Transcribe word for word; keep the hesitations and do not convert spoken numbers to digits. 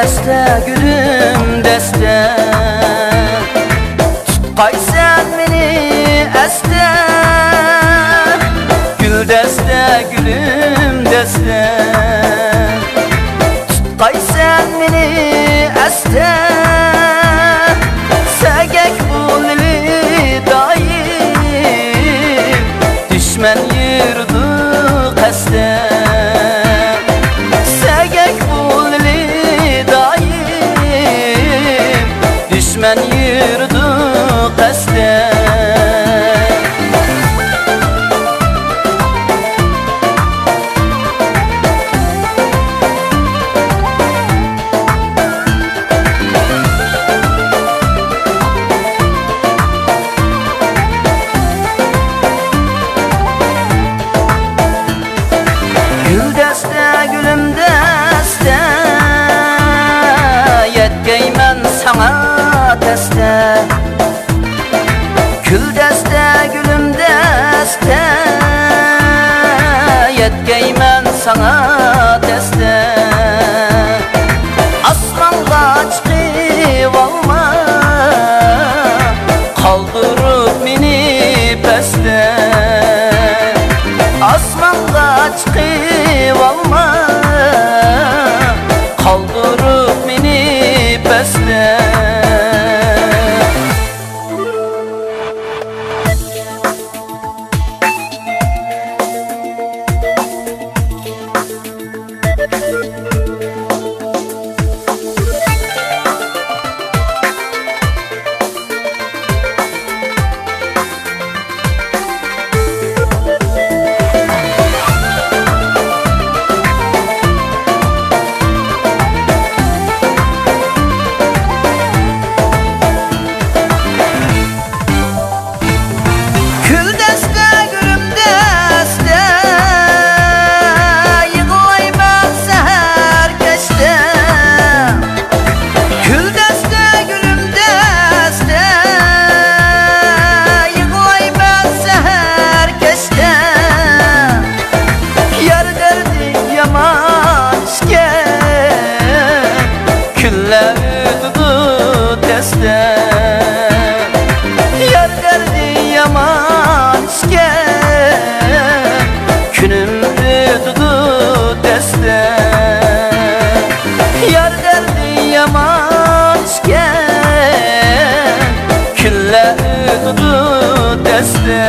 دەستە، گۈلۈم دەستە، تۇتقايسەن مېنى ئەستە. گۈل دەستە، گۈلۈم دەستە، تۇتقايسەن مېنى ئەستە. سەگەك بولىلى دائىم، دۈشمەن يۈرىدۇ قەستە. سەگەك بولىلى دائىم، دۈشمەن يۈرىدۇ قەستە. گۈل دەستە، گۈلۈم دەستە، يەتكەيمەن ساڭا تەستە. گۈل دەستە، گۈلۈم دەستە، يەتكەيمەن ساڭا تەستە. ئاسمانغا چىقىۋالما، قالدۇرۇپ مېنى پەستە. ئاسمانغا چىقىۋالما، قالدۇرۇپ مېنى پەستە. گۈل دەستە، گۈلۈم دەستە، يىغلايمەن سەھەر كەچتە. گۈل دەستە، گۈلۈم دەستە، يىغلايمەن سەھەر كەچتە. يار دەردى يامان ئىكەن، كۈنلەر ئۆتىدۇ تەستە. يار دەردى يامان ئىكەن، كۈنۈم ئۆتىدۇ تەستە. يار دەردى يامان ئىكەن، كۈنلەر ئۆتىدۇ تەستە.